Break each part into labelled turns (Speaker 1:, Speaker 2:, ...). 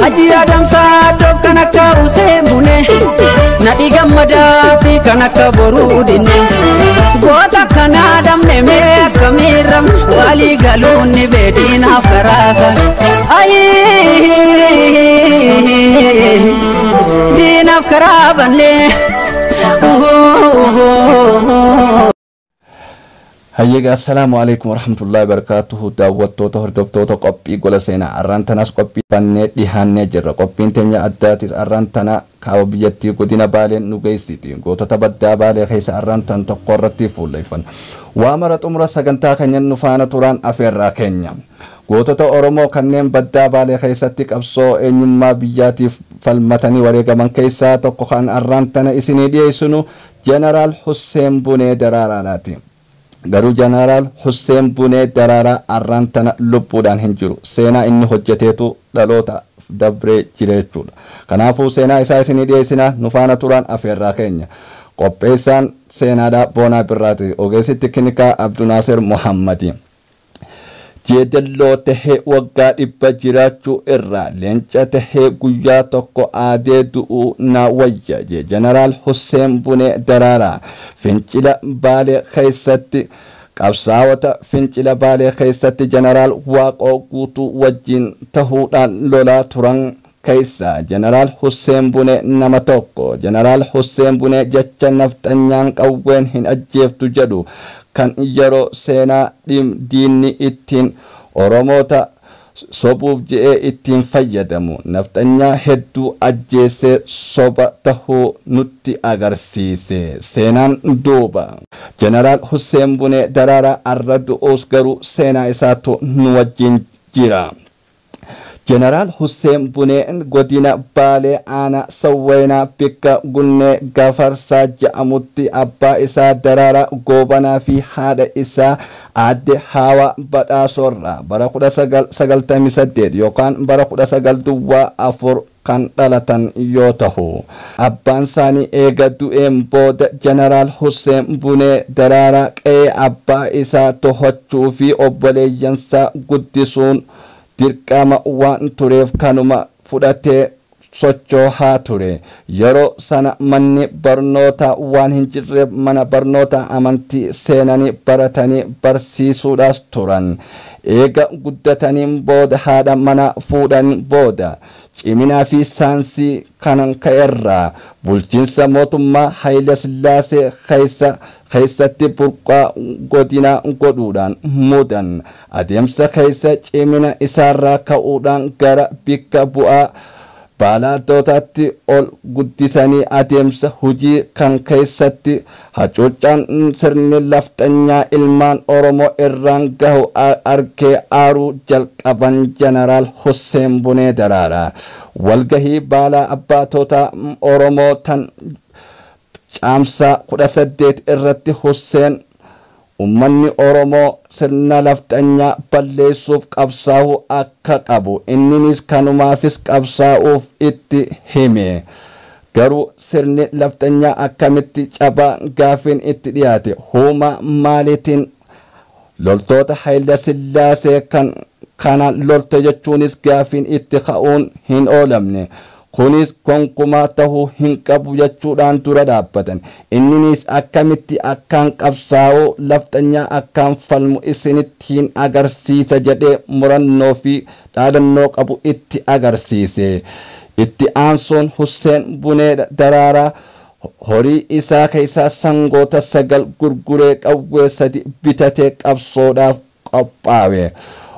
Speaker 1: Haji Adam Saadoof kan akka Hussein Bune, Nadhi Gammadaa fi kan akka Boruu Dinne. Goota kana dhabne mee akkamiin rabne, walii galuun ni beediinaaf karaasa. Diinaaf karaa banne.
Speaker 2: Hayyeega, assalaamu alaikum warahmatullahi wabarakatuhu. Daawwattoota, hordoftoota qophii gola seenaa, arraan tanaas qophii bannee dhihaannee jirra. Qophiin teenya addaatis arraan tana kaaba biyyattii godina Baaleen nu geessiti. Gootota baddaa Baalee keessa arraan tan tokko irratti fuulleeffanna. Waa mara xumura sagantaa keenya nu faana turaan afeerraa keenya. Gootota Oromoo kanneen baddaa Baalee keessatti qabsoo eenyummaa biyyaatiif falmatanii wareegaman keessaa tokko kan arraan tana isinii dhiyeessinu Jeneraal Husseen Bunee Daraaraadhaati. Garuu Jeneraal Husseen Bunee Daraaraa arraan tana lubbuudhaan hin jiru. Seenaa inni hojjeteetu dhaloota dabree jira jechuudha. Kanaafuu seenaa isaa isinii dhiyeessina, nu faana turaan afeerraa keenya. Qopheessaan seenaadhaa Boonaa Birraati. Ogeessi teknikaa Abdunaasir Muhammadi. Jeedalloo tahee waggaa 100 jiraachuu irraa leenca tahee guyyaa tokko aadee du'uu na wayya jee Jeneraal Husseen Bunee Daraaraa. Fincila Baalee keessatti qabsaa'ota fincila Baalee keessatti Jeneraal Waaqoo Guutuu wajjin tahuudhaan lolaa turan keessa Jeneraal Husseen Bunee nama tokko. Jeneraal Husseen Bunee jecha nafxanyaan qawween hin ajjeeftu jedhu kan yeroo seenaa diinni ittiin Oromoota sobuuf je'ee ittiin fayyadamu nafxanyaa hedduu ajjeesee soba tahuu nutti agarsiise seenaan duuba. Jeneraal Husseen Bunee Daraaraa arra du'uus garuu seenaa isaatu nu wajjin jira. Jeneraal Husseen Bunee godina Baalee aanaa Sawweenaa bikka Gunnee Gafarsaa jedhamutti abbaa isaa Daraaraa Goobanaa fi haadha isaa aadde Haawaa Badhaasorraa bara 1998 yookaan bara 1904 kan dhalatan yoo tahu, abbaan isaanii eega du'een booda Jeneraal Husseen Bunee Daraaraa qe'ee abbaa isaa to'achuu fi obboleeyyansaa guddisuun dirqama waan tureef kanuma fudhatee sochoohaa ture. Yeroo sana manni barnootaa waan hin jirreef mana barnoota amantii seenanii baratanii barsiisuudhaas turan. Eega guddataniin booda haadha mana fuudhan booda ciminaa fi saansii kanan ka'erraa bulchiinsa mootummaa Haayila Sillaasee keessatti burqaa godinaa godhuudhaan muudan. Adeemsa keessa cimina isaarraa ka'uudhaan gara bikka bu'aa baalaatootaatti ol guddisanii adeemsa hojii kan keessatti hacuuccaan sirni lafxanyaa ilmaan Oromoo irraan gahu arkee aaruu jalqaban Jeneraal Husseen Bunee Daraaraa. Walgahii baalaa abbaatota Oromoo tan caamsaa 18 irratti Husseen ummanni Oromoo sirna lafxanyaa balleessuuf qabsaa'uu akka qabu, inninis kanumaafis qabsaa'uuf itti hime. Garuu sirni lafxanyaa akkamitti cabaa gaafiin itti dhiyaate, huuma maaliitiin loltoota Haayila Sillaasee kan kana lolte jechuunis gaafiin itti ka'uun hin oolamne. Kunis gonkumaa tahuu hin qabu jechuudhaan dura dhaabbatan. Inninis akkamitti akkaan qabsaa'uu lafxanyaa akkaan falmu isinittiin agarsiisa jedhee murannoo fi dhaadannoo qabu itti agarsiise. Itti aansuun Husseen Bunee Daraaraa horii isaa keessaa sangoota 9 gurguree qawwee 3 bitatee qabsoodhaaf qophaa'e.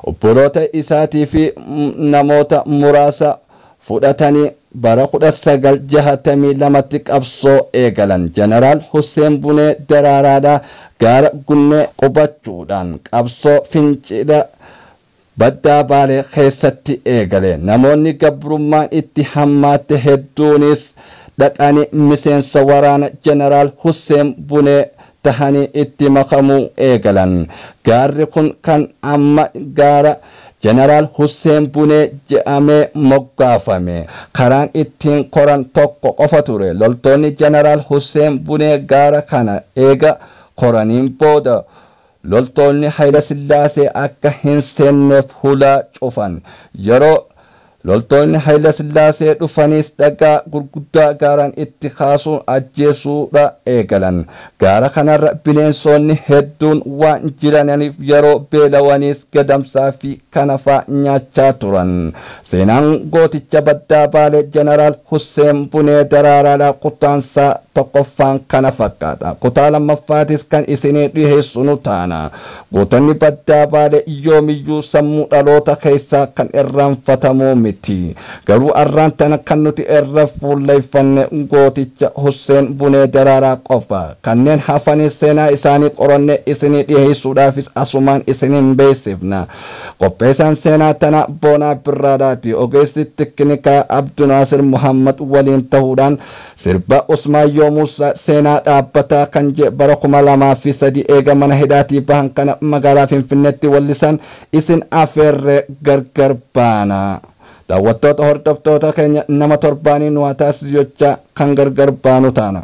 Speaker 2: Obboloota isaatii fi namoota muraasa fudhatanii bara 1962tti qabsoo eegalan. Jeneraal Husseen Bunee Daraaraadhaa gaara Gunnee qubachuudhaan qabsoo fincila baddaa Baalee keessatti eegale. Namoonni gabrummaan itti hammaatte hedduunis dhaqanii miseensa waraana Jeneraal Husseen Bunee tahanii itti makamuu eegalan. Gaarri kun kan amma gaara Jeneraal Husseen Bunee jedhamee moggaafame. Karaan ittiin koran tokko qofa ture. Loltoonni Jeneraal Husseen Bunee gaara kana eega koraniin booda loltoonni Haayila Sillaasee akka hin seenneef hulaa cufan. Yeroo Loltoonni Hayila Sillaasee dhufanis dhagaa gurguddaa gaaraan itti kaasuun ajjeesuudha eegalan. Gaara kanarra bineensonni hedduun waan jiraniif yeroo beelawaniis gadamsaa fi kanafaa nyaachaa turan. Seenaan gooticha baddaa Baalee Jeneraal Husseen Bunee Daraaraadha kutaansaa tokkoffaan kana fakkaata. Kutaa lammaffaatis kan isinii dhiheessinu taana. Gootonni baddaa Baalee yoomiyyuu sammuu dhaloota keessaa kan irraanfatamuu miti. Garuu arraan tana kan nuti irra fuulleeffanne gooticha Husseen Bunee Daraaraa qofa. Kanneen hafanis seenaa isaanii qoranne isinii dhiheessuudhaafis asumaan isiniin beeksifna. Qopheessaan seenaa tana Boonaa Birraadhaati. Ogeessi teknikaa Abdunaasir Muhammad waliin ta'uudhaan sirba Usmaayyoo Muusaa seenaa dhaabbataa kan jee bara 2003 eega mana hidhaatii bahan kana magaalaa Finfinneetti wallisan isin afeerree gargar baana. Daawwattoota hordoftoota keenya nama torbaanii nu haa taasisu jechaa kan gargar baanu taana.